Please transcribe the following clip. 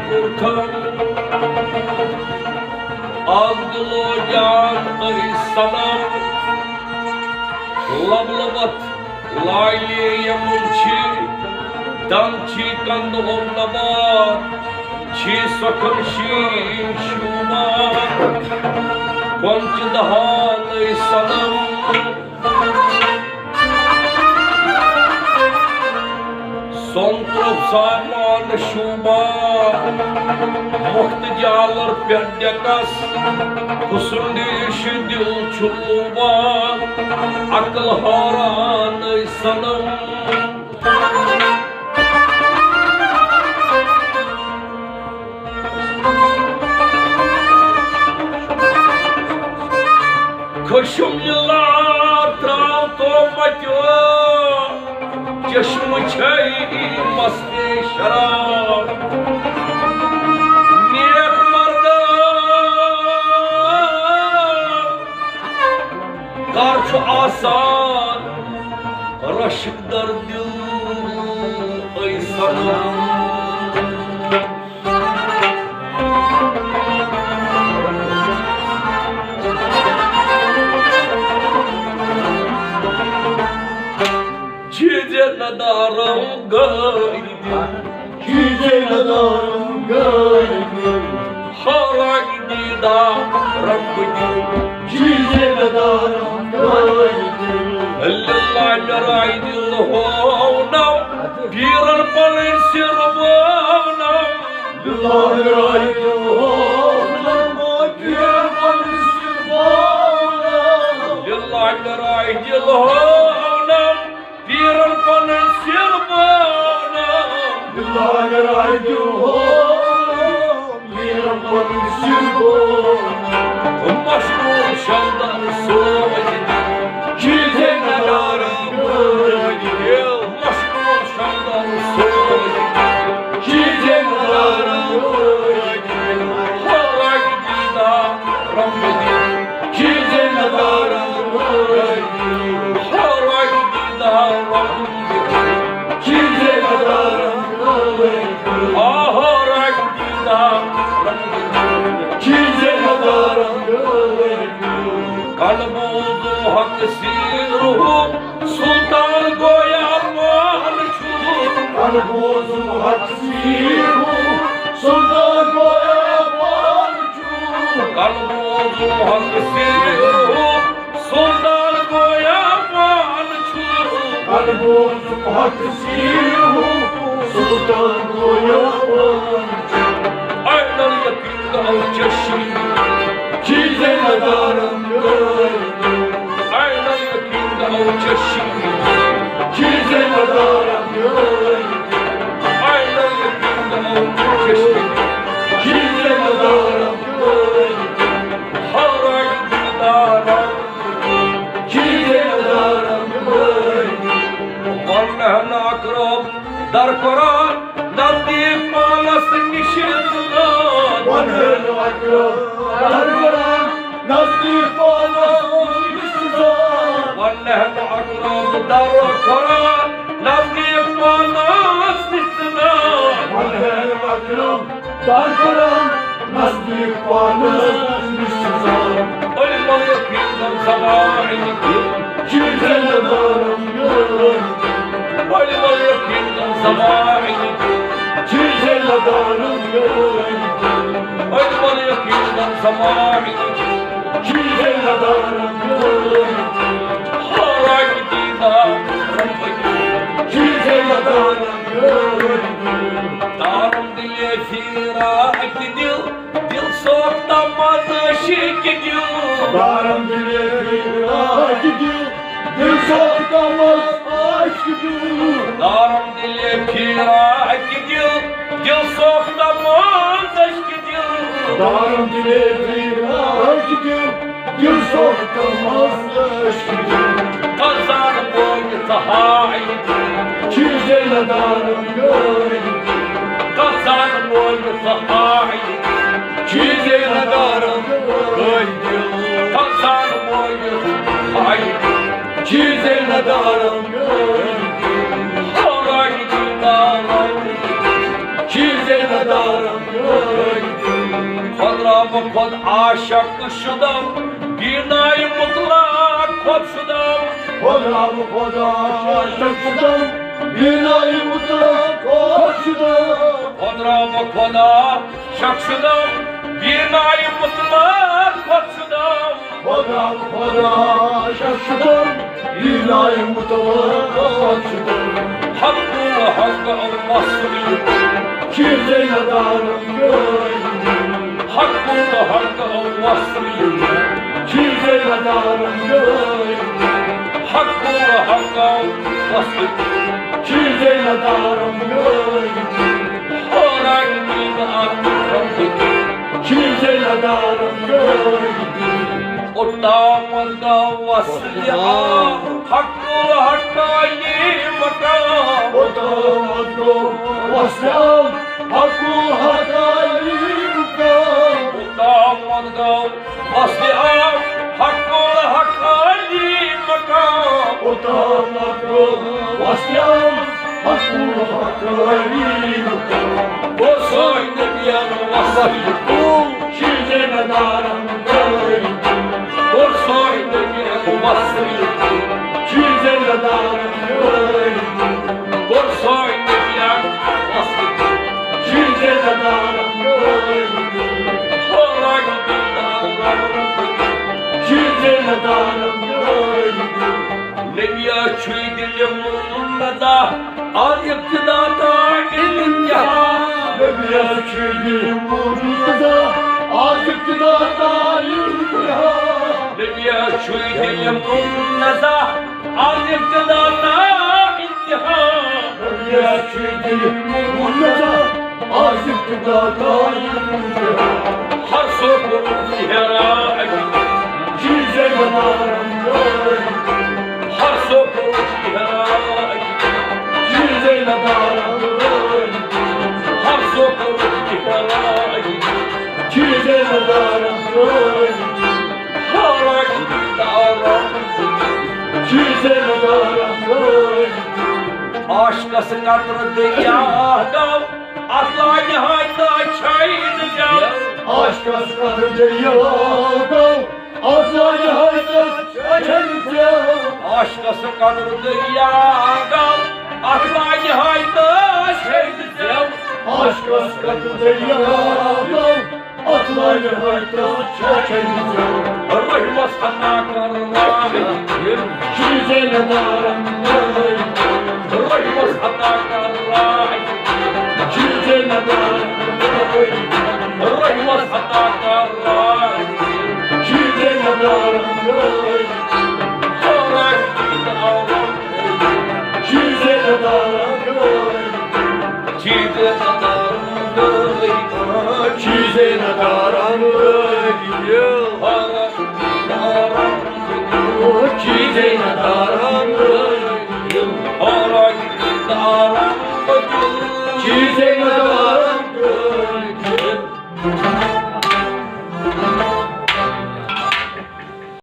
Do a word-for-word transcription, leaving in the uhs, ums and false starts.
کوٚرتھم۔ از دِلو جان تہٕ صنم۔ لب لبت لالے یمن چھ، دم چھ کندٕ اوٚم نبات، چھ سۄکھن شیٖن شوٗبان۔ کۄنچہِ دہان صنم۔ سۄن ترٛوو سامان شوٗبان، مۄختہٕ جالر پٮ۪ٹھ ڈٮ۪کس، حُسن ریٖشہِ دِل چھُ لوٗبان، عقل حٲران صنم۔ خشم لِلہ ترٛاو تو متیو، چشمہٕ چھے مستے شراب۔ نیک مردہ کر چھُ آسان رشک در دل اے صنم۔ چیزے ندارم گٲڑۍ دِل۔ چیزے ندارم گٲڑۍ دِل۔ حالانکہ دیدارم بہٕ دِل۔ چیزے ندارم گٲڑۍ دِل۔ لِلہ مےٚ راے دِل ہوونم، پیٖرن پنٕنۍ سِر بٲونم۔ لِلہ مےٚ راے دِل ہوونم، پیٖرن پنٕنۍ سِر بٲونم۔ لِلہ مےٚ راے دِل ہوونم، پیٖرن پنٕنۍ سِر بٲونم۔ لِلہ مےٚ راے دِل ہوونم، پیٖرن پنٕنۍ سِر بٲونم۔ مشغول شمدن سوز دِل، چیزے ندارم گٲڑۍ دِل۔ مشغول شمدن سوز دِل، چیزے ندارم گٲڑۍ دِل۔ حالانکہ دیدارم بہٕ دِل، چیزے ندارم گٲڑۍ دِل۔ حالانکہ دیدارم بہٕ دِل، چیزے ندارم گٲڑۍ دِل۔ آ، حالانکہ دیدارم بہٕ دِل، چیزے ندارم گٲڑۍ دِل۔ کن بوزو حق سیرو، سلطان گویا پان چھُ۔ کن بوزو حق سیرو، سلطان گویا پان چھُ۔ کن بوزو حق سیرو، سلطان گویا پان چھُ۔ کن بوزو حق سیرو، سلطان گویا پان چھُ۔ عین الیقین گو چشم، چیزے ندارم گٲڑۍ دِل۔ عین الیقین گو چشم، چیزے ندارم گٲڑۍ دِل۔ عین الیقین گو چشم، چیزے ندارم گٲڑۍ دِل۔ حالانکہ دیدارم، چیزے ندارم گٲڑۍ دِل۔ ونہن اقرب در قرآن، نزدیک پانس نِش زان۔ ونہن اقرب در قرآن، نزدیک پانس نِش زان۔ ونہن اقرب در قرآن، نزدیک پانس نِش زان۔ ونہن اقرب در قرآن، نزدیک پانس نِش زان۔ علم الیقین زن سماعی دِل، چیزے ندارم گٲڑۍ دِل۔ علم الیقین زن سماعی دِل، چیزے ندارم گٲڑۍ دِل۔ علم الیقین زن سماعی دِل، چیزے ندارم گٲڑۍ دِل۔ حالانکہ دیدارم بہٕ دِل، چیزے ندارم گٲڑۍ دِل۔ دارم دِلے پھیرا اکہِ دِل، دِل سوختہ منٛز عشق دِل۔ دارم دِلے پھیرا اکہِ دِل، دِل سوختہ منٛز عشق دِل۔ دارم دِلے پھیرا اکہِ دِل، دِل سوختہ منٛز عشق دِل۔ دارم دِلے پھیرا اکہِ دِل، دِل سوختہ منٛز عشق دِل۔ کزان بوگہِ تہائی دِل، چیزے ندارم گٲڑۍ دِل۔ کزان بوگہِ تہائی دِل، چیزے ندارم گٲڑۍ دِل۔ کزان بوگہِ تہائی دِل، چیزے ندارم گٲڑۍ دِل۔ حالانکہ دیدارم، چیزے ندارم خود عاشق شدم، بینای مطلق خود شدم. خود را به خدا عاشق شدم، بینای مطلق خود شدم. خود را به خدا عاشق شدم، بینای مطلق خود شدم. خود را به خدا عاشق شدم، بینای مطلق خود شدم. حق و حق وصلی، چیزی ندارم غیر حق و حق وصلی، چیزی ندارم غیر حق و حق وصلی، چیزی ندارم غیر حالت دیدار، چیزی ندارم غیر اتامد وصلی آ حق و حقانی مقام. اتامد وصلی آ حق و حقانی مقام. اتامد وصلی آ حق و حقانی مقام. اتامد وصلی آ حق و حقانی مقام. بوسوی نبیان وصلی تو، چیزی ندارم غیر تو. بوسوی نبیان وصلی تو، چیزی ندارم غیر تو. بوسوی نبیان وصلی تو، چیزی ندارم غیر تو. حالت دیدار، چیزی ندارم غیر تو. نبیا چوی دل منتظر، از ابتدا تا انتها. نبیا چوی دل منتظر، از ابتدا تا انتها. نبیا چوی دل منتظر، از ابتدا تا انتها. نبیا چوی دل منتظر، از ابتدا تا انتها. هر سو پروشی هرا اگی، چیزی ندارم غیر تو. هر سو پروشی هرا اگی، چیزی ندارم غیر تو. هر سو پروشی هرا اگی، چیزی ندارم غیر تو. حالت دیدار، چیزی ندارم غیر تو. عاشقس قطر دریا گو، اصلا نہایت چین جاو. عاشقس قطر دریا گو، اصلا نہایت چین جاو. عاشقس قطر دریا گو، اصلا نہایت چین جاو. عاشقس قطر دریا گو، اصلا نہایت چین جاو. رحمس عطا کر راہ، چیزی ندارم غیر تو. رحمس عطا کر راہ، چیزی ندارم غیر تو. رحمس عطا کر راہ، چیزی ندارم غیر تو. حالت دیدار، چیزی ندارم غیر تو. چیزی ندارم